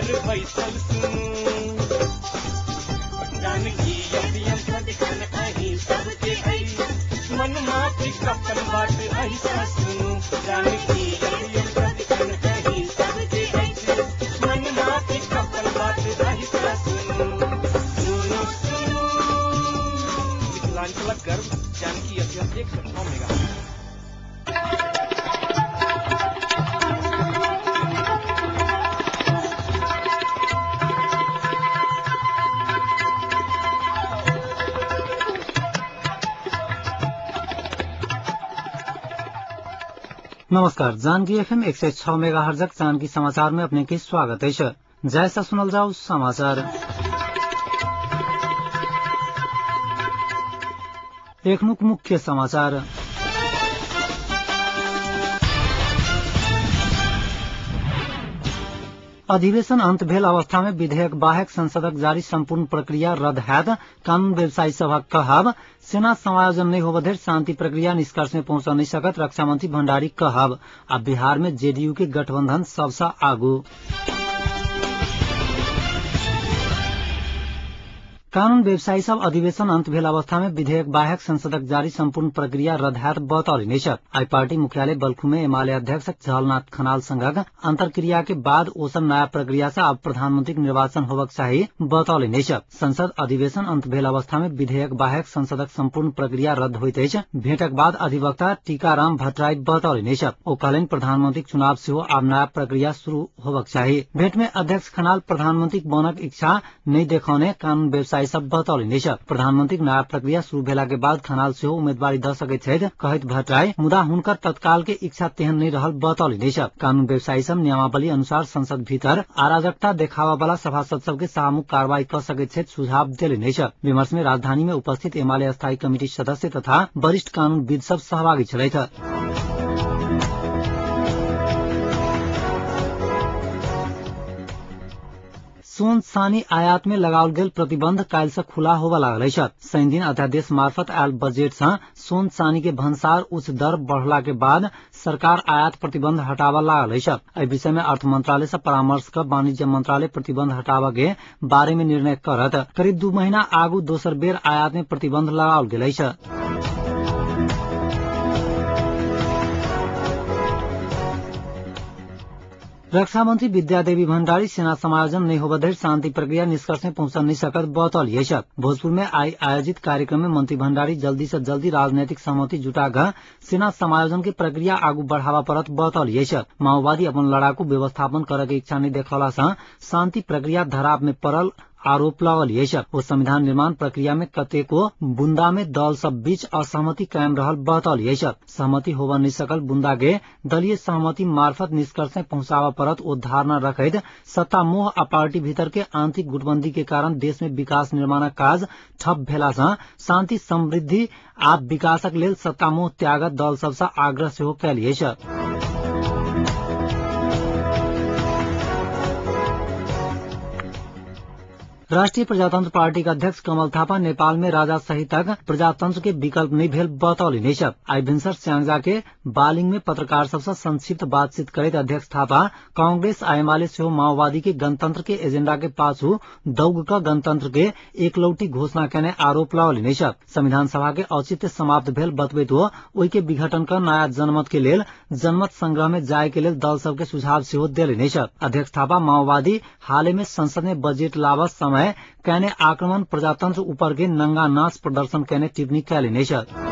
घर बैसल सुनू। जानकी एफएम सदिखन अहीं सबके अछि, मन माफिक अपन बात अहिसँ सुनू। जानकी एफएम सदिखन अहीं सबके अछि, मन माफिक अपन बात अहिसँ सुनू। सुनू सुनू मिथिलांचलक गर्व जानकी एफएम 106 मेगा। नमस्कार, जानकी एफएम 106 मेगाहर्जक जानकी समाचार में अपने के स्वागत है। जैसा सुनल जाओ समाचार। एखनुक मुख्य समाचार। अधिवेशन अंत भेल अवस्था में विधेयक बाहेक संसदक जारी संपूर्ण प्रक्रिया रद्द हैत कानून व्यवसायी सभक कहब। सेना समायोजन नहीं होब धरि शांति प्रक्रिया निष्कर्ष में पहुंच नहीं सकत रक्षा मंत्री भंडारी कहब। आ बिहार में जेडीयू के गठबंधन सबसे आगू। कानून व्यवसायी सब अधिवेशन अंत भेल अवस्था में विधेयक बाहेक संसदक जारी संपूर्ण प्रक्रिया रद्द हैत बतौलनि अछि। आइ पार्टी मुख्यालय बल्खू में एमाले अध्यक्ष झलनाथ खनाल संघक अंतर्क्रिया के बाद ओ सब नया प्रक्रिया से अब प्रधानमंत्री निर्वाचन होबक चाही बतौलनि अछि। संसद अधिवेशन अंत भेल अवस्था में विधेयक बाहेक संसदक संपूर्ण प्रक्रिया रद्द होइत अछि। भेंटक बाद अधिवक्ता टीकाराम भट्टराई बतौलनि अछि। ओ कहलनि प्रधानमंत्री चुनाव सेहो आब नया प्रक्रिया शुरू होबक चाही। भेंट में अध्यक्ष खनाल प्रधानमंत्री बनक इच्छा नहि देखौने कानून व्यवसायी सब बतौलनि अछि। प्रधानमंत्री नया प्रक्रिया शुरू भेला के बाद खनाल सेहो उम्मीदवारी द सकैत छथि कहैत भट्टराई मुदा हुनकर तत्काल के इच्छा तेहन नहि रहल बतौलनि अछि। कानून व्यवसायी सब नियमावली अनुसार संसद भीतर अराजकता देखावा वाला सभासद सबके सामूहिक कार्रवाई क सकैत छथि सुझाव देलनि अछि। विमर्श में राजधानी में उपस्थित एमाले स्थायी कमिटी सदस्य तथा वरिष्ठ कानूनविद सब सहभागी छलथि। सोन सानी आयात में लगाओल गेल प्रतिबंध काल्हि से खुला होबय लागल अछि। शनि दिन अध्यादेश मार्फत आयल बजट से सोन चानी के भंसार उच्च दर बढ़ला के बाद सरकार आयात प्रतिबंध हटाबय लागल अछि। एहि विषय में अर्थ मंत्रालय से परामर्श क वाणिज्य मंत्रालय प्रतिबंध हटाबय के बारे में निर्णय करत। करीब 2 महीना आगू दोसर बेर आयात में प्रतिबंध लगाओल गेल अछि। रक्षा मंत्री विद्यादेवी भंडारी सेना समायोजन नहीं होब धरि शांति प्रक्रिया निष्कर्ष में पहुंच नहीं सकत बतौली अछि। भोजपुर में आई आयोजित कार्यक्रम में मंत्री भंडारी जल्दी से जल्दी राजनीतिक सहमति जुटा सेना समायोजन के प्रक्रिया आगू बढ़ावा पड़त बतौली अछि। माओवादी अपन लड़ाकू व्यवस्थापन करे के इच्छा नहीं देखौला से शांति प्रक्रिया धराप में पड़ल आरोप लगल अछि। ओ संविधान निर्माण प्रक्रिया में कतेको बुंदा में दल सब बीच असहमति कायम रहल बतौली अछि। सहमति होब नहीं सकल बुंदा के दलीय सहमति मार्फत निष्कर्ष में पहुंचावा पड़त ओ धारणा रखैत सत्ता मोह आ पार्टी भीतर के आंतरिक गुटबंदी के कारण देश में विकास निर्माणक काज ठप भेला से शांति समृद्धि आ विकासक लेल सत्ता मोह त्यागत दल सबसँ आग्रह सेहो कयल अछि। राष्ट्रीय प्रजातंत्र पार्टी के अध्यक्ष कमल थापा नेपाल में राजा सहितक प्रजातंत्र के विकल्प नहीं भेल बतौलनि अछि। आइ भिनसर स्यांगजा के बालिंग में पत्रकार सबसे संक्षिप्त बातचीत करैत अध्यक्ष थापा कांग्रेस आ एमाले सेहो माओवादी के गणतंत्र के एजेंडा के पाछू दौग क गणतंत्र के एकलौटी घोषणा केने आरोप लगौलनि अछि। संविधान सभा के औचित्य समाप्त भेल बतबैत ओ ओहि के विघटन क नया जनमत के लेल जनमत संग्रह में जाय के लेल दल सबके सुझाव सेहो देलनि अछि। अध्यक्ष थापा माओवादी हाले में संसद में बजट लाबऽ समय कैने आक्रमण प्रजातंत्र ऊपर के नंगा नाच प्रदर्शन कैने टिप्पणी कैलनि अछि।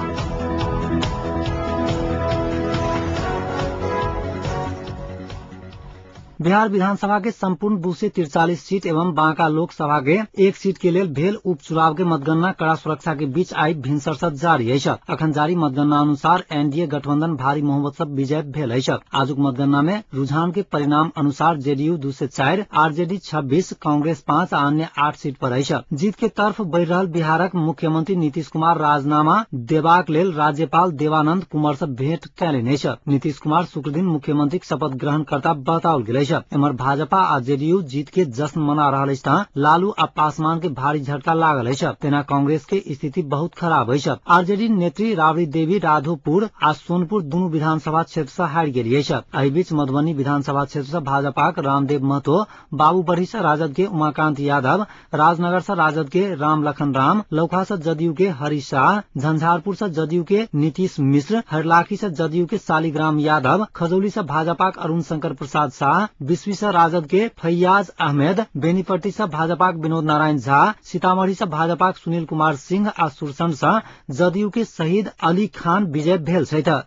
बिहार विधानसभा के संपूर्ण 243 सीट एवं बांका लोकसभा के 1 सीट के लेल भेल उपचुनाव के मतगणना कड़ा सुरक्षा के बीच आई भिनसर से जारी अछि। अखन जारी मतगणना अनुसार एनडीए गठबंधन भारी बहुमत से विजय भेल अछि। आजुक मतगणना में रुझान के परिणाम अनुसार जेडीयू 204, आरजेडी 26, कांग्रेस 5 आ अन्य 8 सीट पर अछि। जीत के तरफ बढ़ि रहल बिहारक मुख्यमंत्री नीतीश कुमार राजीनामा देबाक लेल राज्यपाल देवानंद कुमार से भेंट कयलनि अछि। नीतीश कुमार शुक्र दिन मुख्यमंत्री शपथ ग्रहण करता बताओल गेल अछि। अछि। एम्हर भाजपा आ जेडीयू जीत के जश्न मना रहल अछि त लालू आ पासवान के भारी झटका लागल अछि। तेना कांग्रेस के स्थिति बहुत खराब अछि। आरजेडी नेत्री राबड़ी देवी राधोपुर आ सोनपुर दुनू विधानसभा क्षेत्र सँ हारि गेली अछि। एहि बीच मधुबनी विधानसभा क्षेत्र सँ भाजपाक रामदेव महतो, बाबूबढ़ी सँ राजद के उमाकांत यादव, राजनगर सँ राजद के राम लखन राम, लौखा सँ जदयू के हरि शाह, झंझारपुर सँ जदयू के नीतीश मिश्र, हरलाखी सँ जदयू के शालिग्राम यादव, खजौली सँ भाजपाक अरुण शंकर प्रसाद शाह, बिस्वी सँ राजद के फैयाज अहमेद, बेनीपट्टी सँ भाजपाक विनोद नारायण झा, सीतामढ़ी सँ भाजपाक सुनील कुमार सिंह आ सुरसंड सँ जदयू के शहीद अली खान विजय भेल छथि।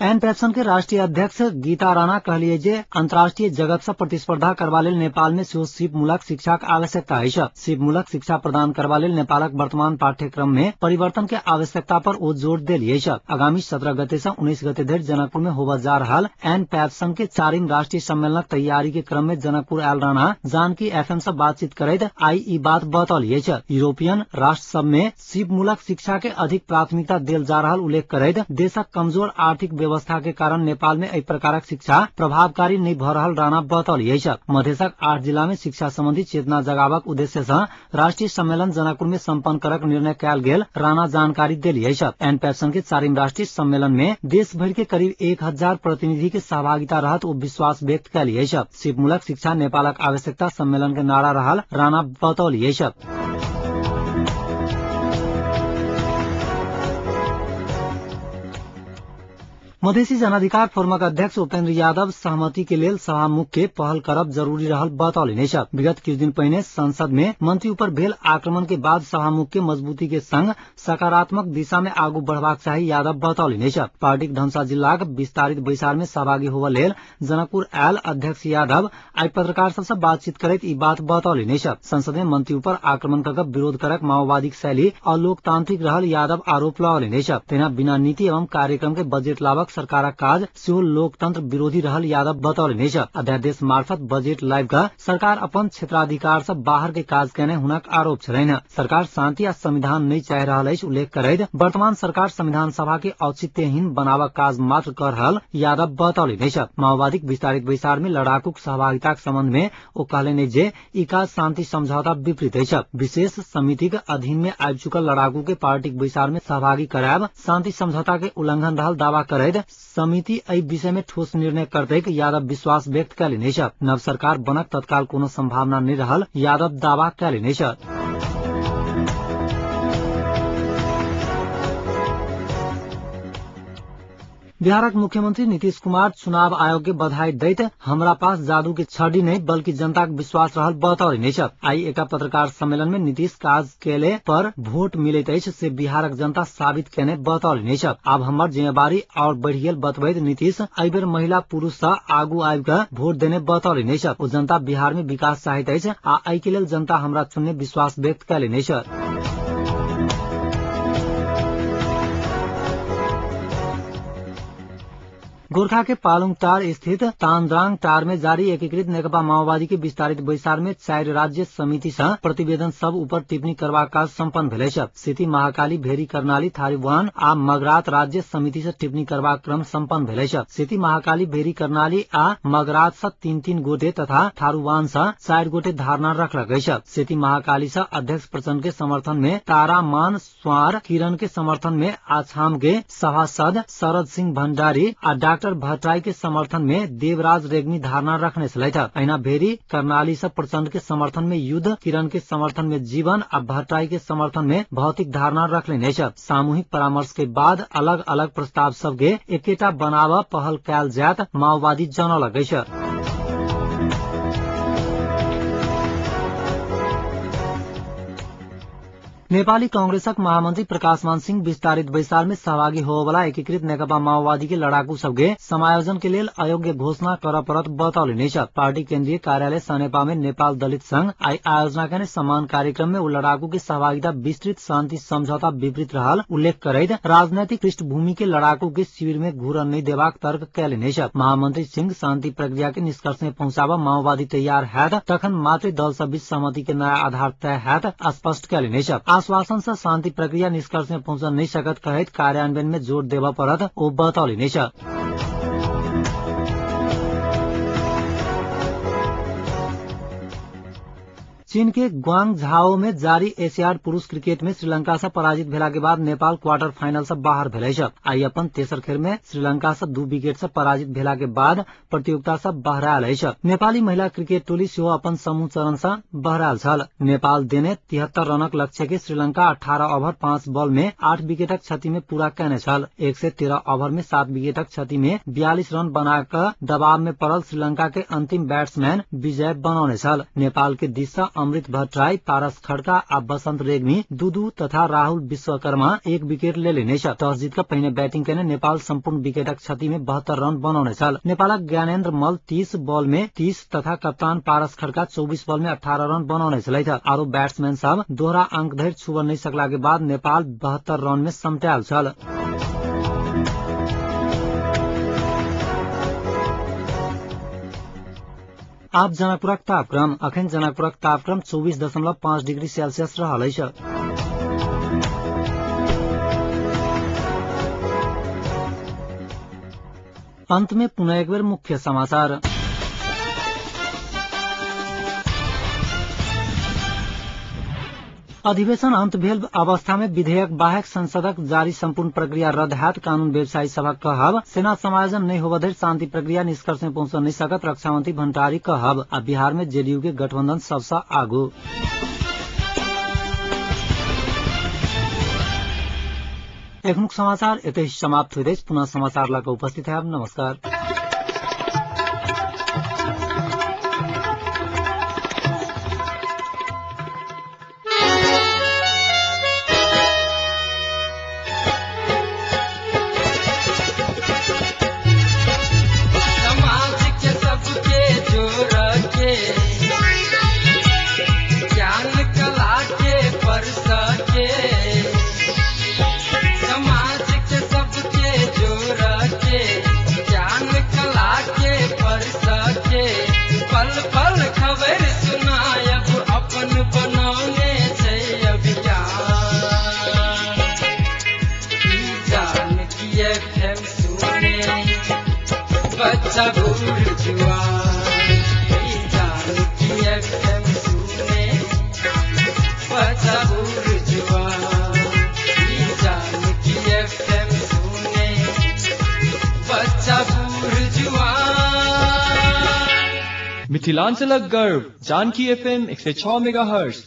एन पेप्सन के राष्ट्रीय अध्यक्ष गीता राणा कहलिए जे अंतर्राष्ट्रीय जगत से प्रतिस्पर्धा करबा लेल नेपाल में सेहो सीपमूलक शिक्षाक आवश्यकता अछि। सीपमूलक शिक्षा प्रदान करबा लेल नेपालक वर्तमान पाठ्यक्रम में परिवर्तन के आवश्यकता पर ओ जोर देली अछि। आगामी 17 गते से 19 गते धरि जनकपुर में होबय जा रहल एन पेप्सन के चारिम राष्ट्रीय सम्मेलनक तैयारी के क्रम में जनकपुर आयल राणा जानकी एफएम से बातचीत करैत आई ई बात बतौली अछि। यूरोपियन राष्ट्र सब में सीपमूलक शिक्षा के अधिक प्राथमिकता देल जा रहल उल्लेख करैत देशक कमजोर आर्थिक व्यवस्था के कारण नेपाल में एहि प्रकारक शिक्षा प्रभावकारी नहि भ रहल राणा बतौली अछि। मधेशक 8 जिला में शिक्षा संबंधी चेतना जगाबक उद्देश्य सँ राष्ट्रीय सम्मेलन जनकपुर में सम्पन्न करक निर्णय कयल गेल राणा जानकारी देली अछि। एन पेप्सन के चारिम राष्ट्रीय सम्मेलन में देश भरि के करीब 1000 प्रतिनिधि के सहभागिता रहत ओ विश्वास व्यक्त कयली अछि। सीपमूलक शिक्षा नेपालक आवश्यकता सम्मेलन के नारा रहल राणा बतौली अछि। मधेसी जनाधिकार फोरमक अध्यक्ष उपेन्द्र यादव सहमति के लेल सभामुख के पहल करब जरूरी रहल बतौलनि अछि। विगत किछु दिन पहिने संसद में मंत्री ऊपर भेल आक्रमण के बाद सभामुख के मजबूती के संग सकारात्मक दिशा में आगू बढ़बाक चाही यादव बतौलनि अछि। पार्टीक धनुषा जिलाक विस्तारित बैसार में सहभागी होबय लेल जनकपुर आयल अध्यक्ष यादव आई पत्रकार सब से बातचीत करैत ई बात बतौलनि अछि। संसद में मंत्री ऊपर आक्रमण कऽ विरोध करक माओवादीक शैली अलोकतांत्रिक रहल यादव आरोप लगौलनि अछि। तहिना बिना नीति एवं कार्यक्रम के बजेट लाबक सरकारक काज सेहो लोकतंत्र विरोधी रहल यादव बतौलनि अछि। अध्यादेश मार्फत बजेट लाबि कऽ सरकार अपन क्षेत्राधिकार से बाहर के काज केने हुनक आरोप छलनि। सरकार शांति आ संविधान नहि चाहि रहल अछि उल्लेख करैत वर्तमान सरकार संविधान सभा के औचित्यहीन बनाबक काज मात्र कऽ रहल यादव बतौलनि अछि। माओवादीक विस्तारित बैसार में लड़ाकूक सहभागिताक संबंध में ओ कहलनि जे ई काज शांति समझौता विपरीत अछि। विशेष समितिक अधीन में आबि चुकल लड़ाकू के पार्टीक बैसार में सहभागी करायब शांति समझौता के उल्लंघन रहल दावा करैत समिति एहि विषय में ठोस निर्णय करतैक यादव विश्वास व्यक्त कयलनि अछि। नव सरकार बनक तत्काल कोनो संभावना नहि रहल यादव दावा कयलनि अछि। बिहारक मुख्यमंत्री नीतीश कुमार चुनाव आयोग के बधाई दैत हमरा पास जादू के छड़ी नहीं बल्कि जनता के विश्वास रहल बतौलनि अछि। आई एक पत्रकार सम्मेलन में नीतीश काज केले पर वोट मिलैत अछि से बिहारक जनता साबित केने बतौलनि अछि। आब हमर जिम्मेवारी और बढ़ि गेल बतबैत नीतीश एहि बेर महिला पुरुष सँ आगू आबि कऽ वोट देने बतौलनि अछि। ओ जनता बिहार में विकास चाहैत अछि आ एहि के लेल जनता हमरा चुनने विश्वास व्यक्त कयलनि अछि। गोरखा के पालुङटार स्थित तानद्राङ टार में जारी एकीकृत नेकपा माओवादी के विस्तारित बैसार में 4 राज्य समिति से प्रतिवेदन सब ऊपर टिप्पणी करबाक काज सम्पन्न भेल अछि। सेती महाकाली, भेरी कर्णाली, थारीवान आ मगरात राज्य समिति से टिप्पणी करबाक क्रम सम्पन्न भेल अछि। सेती महाकाली, भेरी कर्णाली आ मगरात से 3-3 गोटे तथा थारूवान से 4 गोटे धारणा रखलक अछि। सेती महाकाली से अध्यक्ष प्रचण्ड के समर्थन में तारामान स्वार, किरण के समर्थन में आछाम के सभासद शरद सिंह भण्डारी आ डाक्टर भट्टराई के समर्थन में देवराज रेग्मी धारणा रखने छलथि। अहिना भेरी कर्णाली से प्रचण्ड के समर्थन में युद्ध, किरण के समर्थन में जीवन आ भट्टराई के समर्थन में भौतिक धारणा रखलनि अछि। सामूहिक परामर्श के बाद अलग अलग प्रस्ताव सब के एकेटा बनाब पहल कयल जायत माओवादी जनौलक अछि। नेपाली कांग्रेसक महामंत्री प्रकाशमान सिंह विस्तारित बैसार में सहभागी होबयवला एकीकृत नेकपा माओवादी के लड़ाकू सबके समायोजन के लेल अयोग्य घोषणा करऽ पड़त बतौलनि अछि। पार्टी केन्द्रीय कार्यालय सनेपा में नेपाल दलित संघ आई आयोजना केने समान कार्यक्रम में ओ लड़ाकू के सहभागिता विस्तृत शांति समझौता विपरीत रहल उल्लेख करैत राजनैतिक पृष्ठभूमि के लड़ाकू के शिविर में घुरन नहि देबाक तर्क कयलनि अछि। महामंत्री सिंह शांति प्रक्रिया के निष्कर्ष में पहुंचाबऽ माओवादी तैयार हैत तखन मात्र दल सब बीच सहमति के नया आधार तय हैत स्पष्ट कयलनि अछि। आश्वासन से शान्ति प्रक्रिया निष्कर्ष में पहुँचन नहीं सकत कहैत कार्यान्वयन में जोड़ देबऽ पड़त ओ बतौलनि अछि। चीन के ग्वांगझाओ में जारी एशियाड पुरूष क्रिकेट में श्रीलंका से पराजित भेला के बाद नेपाल क्वार्टर फाइनल से बाहर भेल अछि। आइ अपन तेसर खेल में श्रीलंका से 2 विकेट से पराजित भेला के बाद प्रतियोगिता से बहरायल अछि। नेपाली महिला क्रिकेट टोली सेहो अपन समूह चरण से बहरायल छल। नेपाल देने 73 रनक लक्ष्य के श्रीलंका 18 ओभर 5 बॉल में 8 विकेटक क्षति में पूरा केने छल। 113 ओभर में 7 विकेटक क्षति में 42 रन बनाकर दबाव में पड़ल श्रीलंका के अंतिम बैट्समैन विजय बनौने छल। नेपाल के दिस से अमृत भट्टराई, पारस खड़का आ बसंत रेग्मी 2-2 तथा राहुल विश्वकर्मा 1 विकेट लेने छल। टॉस जीत कऽ पहिने बैटिंग केने नेपाल सम्पूर्ण विकेटक क्षति में 72 रन बनौने छल। नेपालक ज्ञानेन्द्र मल्ल 30 बॉल में 30 तथा कप्तान पारस खड़का 24 बॉल में 18 रन बनौने छलथि। आरो बैट्समैन सब दोहरा अंक धरि छुबऽ नहि सकला के बाद नेपाल 72 रन में समटायल छल। आब जनकपुरक तापक्रम। अखन जनकपुरक तापक्रम 24.5 डिग्री सेल्सियस रहल अछि। अंत में पुनः एक बेर मुख्य समाचार। अधिवेशन अंत भेल अवस्था में विधेयक बाहेक संसदक जारी संपूर्ण प्रक्रिया रद्द हैत कानून व्यवसायी सभक कहब। सेना समायोजन नहि होबऽ धरि शांति प्रक्रिया निष्कर्ष में पहुंच नहि सकत रक्षा मंत्री भंडारी कहब। आ बिहार में जेडीयू के गठबंधन सबसँ आगू। एखनुक समाचार एतहि समाप्त होइत अछि। पुनः समाचार लऽ कऽ उपस्थित हैब। नमस्कार। बच्चा बूढ़ जुआन जानकी एफएम सुने, बच्चा बूढ़ जुआन जानकी एफएम सुने, बच्चा बूढ़ जुआन। मिथिलांचलक गर्व जानकी एफएम 106 मेगाहर्ट्ज।